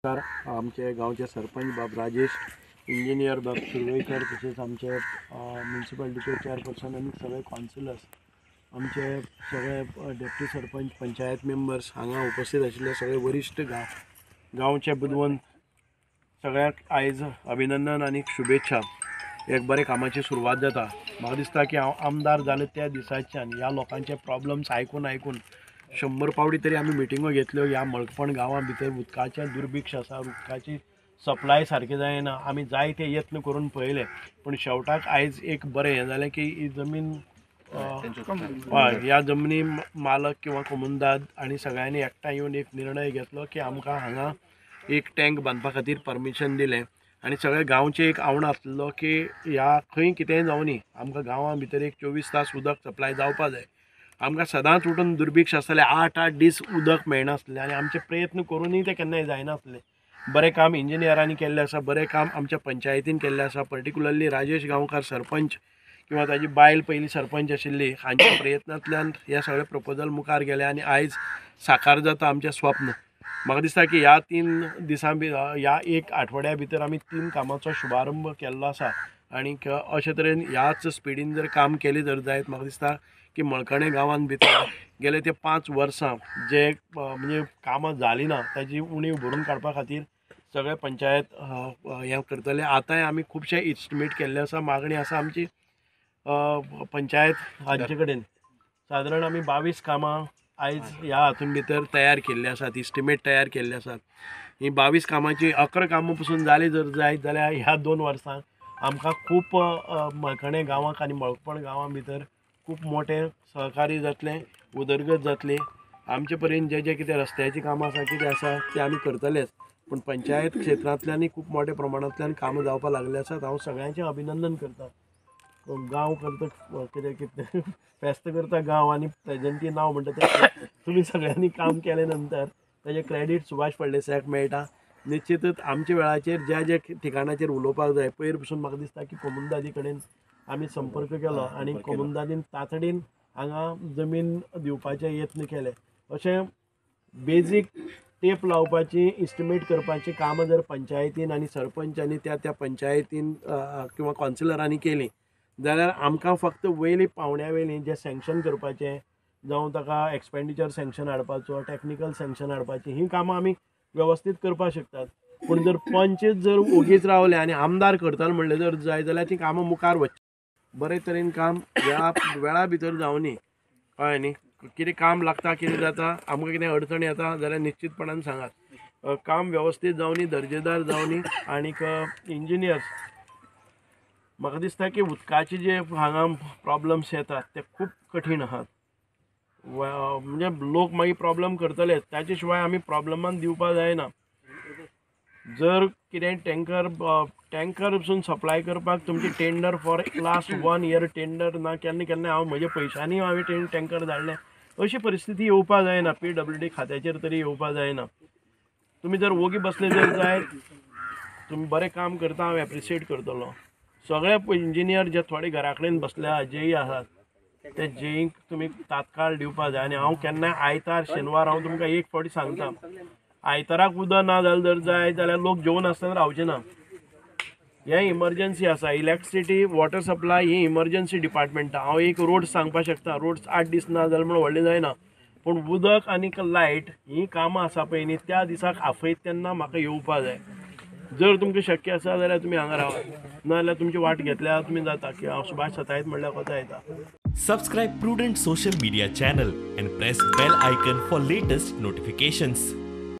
आमचे गांवचे सरपंच बाब राजेश, इंजिनियर बाब सुर्वेकर, तशेंच आमचे म्युनिसिपालिटीचे चेअरपर्सन आनी सगळे कावन्सिलर्स, आमचे सगळे डेप्टी सरपंच, पंचायत मेंबर्स, हांगा उपस्थित आशिल्ले सगळे वरिश्ठ गांवचे बुदवंत, सगळ्यांक आयज अभिनंदन आनी शुभेच्छा. एक बरें कामाची सुरवात जाता. म्हाका दिसता की हांव आमदार जालें त्या दिसाच्यान ह्या लोकांचे प्रॉब्लम्स आयकून आयकून 100 पावटी तरी आमी मिटिंगो घेतल्यो. ह्या मळकण गांवां भितर उदकाचें दुर्भिक्ष आसा, उदकाची सप्लाय सारकी जायना. आमी जायते यत्न करून पळयले, पूण शेवटाक आयज एक बरें हें जालें की ही जमीन, ह्या जमनी मालक किंवा कोमुनदाद आनी सगळ्यांनी एकठांय येवन एक निर्णय घेतलो की आमकां हांगा एक टँक बांदपा खातीर परमिशन दिलें. आनी सगळे गांवचे एक आवण आसलो की ह्या खंय कितेंय जावनी आमकां गांवां भितर एक 24 तास उदक सप्लाय जावपा जाय. आमकां सदांच उठून दुर्भिक्ष आसतालें, 8-8 दीस उदक मेळनासलें आनी आमचे प्रयत्न करूनय तें केन्नाय जायनासलें. बरें काम इंजिनियरांनी केल्लें आसा, बरें काम आमच्या पंचायतीन केल्लें आसा. पर्टिक्युलरली राजेश गांवकार सरपंच किंवा ताजी बायल पयलीं सरपंच आशिल्ली, हांच्या प्रयत्नांतल्यान हे सगळे प्रपोजल मुखार गेले आनी आयज साकार जाता आमचें स्वप्न. म्हाका दिसता की ह्या 3 दिसां ह्या एक आठवड्या भितर आमी 3 कामाचो शुभारंभ केल्लो आसा आनी अशे तरेन ह्याच स्पिडीन जर काम केलें जर जायत, म्हाका दिसता की मळकणे गांवांत भितर गेले ते 5 वर्सां जे म्हणजे कामां जालीं ना ताजी उणीव भरून काडपा खातीर सगळे पंचायत हें करतले. आतांय आमी खुबशे इस्टिमेट केल्ले आसा, मागणी आसा आमची पंचायत हांचे कडेन. सादारण आमी 22 कामां आयज ह्या हातून भितर तयार केल्ली आसात, इस्टिमेट तयार केल्ले आसात. ही 22 कामाची 11 कामां पसून जाली जर जायत जाल्यार ह्या 2 वर्सांक आमकां खूब मळकणे गांवांक आनी मळकण गांवां भितर खूब मोटें सहकार्य जातलें, उदरगत जातली. आमचे पर्यंत जे जे कितें रस्त्याचीं कामां आसा कितें आसा तें आमी करतलेच, पूण पंचायत क्षेत्रांतल्यानूय खूब मोठ्या प्रमाणांतल्यान कामां जावपाक लागलीं आसात. हांव सगळ्यांचें अभिनंदन करता. गांव करता कितें कितें फेस्त करता गांव आनी प्रेजेंटी नांव म्हणटा तें तुमी सगळ्यांनी काम केले नंतर ताजें क्रेडीट सुभाष फळदेसायाक मेळटा. निश्चितच आमच्या वेळाचेर ज्या ज्या ठिकाणाचेर उलोवपाक जाय, पयर पसून म्हाका दिसता की कोमुनदादी कडेन आमी संपर्क केलो आनी कोमुनदादीन तातडीन हांगा जमीन दिवपाचे यत्न केले. अशें बेजीक टेप लावपाची, इस्टिमेट करपाची कामां जर पंचायतीन आनी सरपंचांनी त्या त्या पंचायतीन किंवा कावन्सिलरांनी केलीं जाल्यार आमकां फक्त वयली पावण्या वयली जें सँक्शन करपाचें, जावं ताका एक्सपेंडिचर सँक्शन हाडपाचो, टॅक्निकल सँक्शन हाडपाची, हीं कामां आमी वेवस्थीत करपाक शकतात. पूण जर पंचच जर ओगीच रावले आनी आमदार करतले म्हणलें जर जाय जाल्यार तीं कामां मुखार वचची. बरे तरेन काम ह्या वेळा भितर जावनी, कळ्ळें न्ही? कितें काम लागता, कितें जाता, आमकां कितें अडचण येता जाल्यार निश्चितपणान सांगात. काम वेवस्थीत जावनी, दर्जेदार जावनी. आनीक इंजिनियर्स, म्हाका दिसता की उदकाचे जे हांगा प्रॉब्लम्स येतात ते खूब कठीण आहात. म्हणजे लोक मागीर प्रॉब्लम करतले, ताचे शिवाय आमी प्रॉब्लमान दिवपाक जायना. जर कितें टँकर पसून सप्लाय करपाक तुमची tender for last 1 year tender ना, केन्ना केन्ना हांव म्हज्या पयशांनी हांवें टँकर धाडलें, अशी परिस्थिती येवपाक जायना. PWD खात्याचेर तरी येवपाक जायना. तुमी जर वोगी बसले जर जायत, तुमी बरें काम करता, हांव एप्रिशिएट करतलो. सगळे इंजिनियर जे थोडे घरा कडेन बसल्या जेई आसात ते जेईंक तुमी तात्काळ दिवपाक जाय. आनी हांव केन्नाय आयतार शेनवार हांव तुमकां एक फावटी सांगता, आयताराक उदक ना जालें जर जाय जाल्यार लोक जेवन आसतना रावचे ना. हें इमर्जन्सी आसा. इलेक्ट्रिसिटी, वॉटर सप्लाय ही इमर्जन्सी डिपार्टमेंट. हांव एक रोड सांगपाक शकता, रोड 8 दीस ना जालें म्हूण व्हडलें जायना, पूण उदक आनी लायट हीं कामां आसा पळय न्ही, त्या दिसाक आफयत तेन्ना म्हाका येवपा जाय. जर तुमकां शक्य आसा जाल्यार तुमी हांगा रावात, ना जाल्यार तुमची वाट घेतल्यार तुमी जाता की हांव सुभाष सतायत म्हणल्यार कोता येता. Subscribe Prudent social media channel and press bell icon for latest notifications.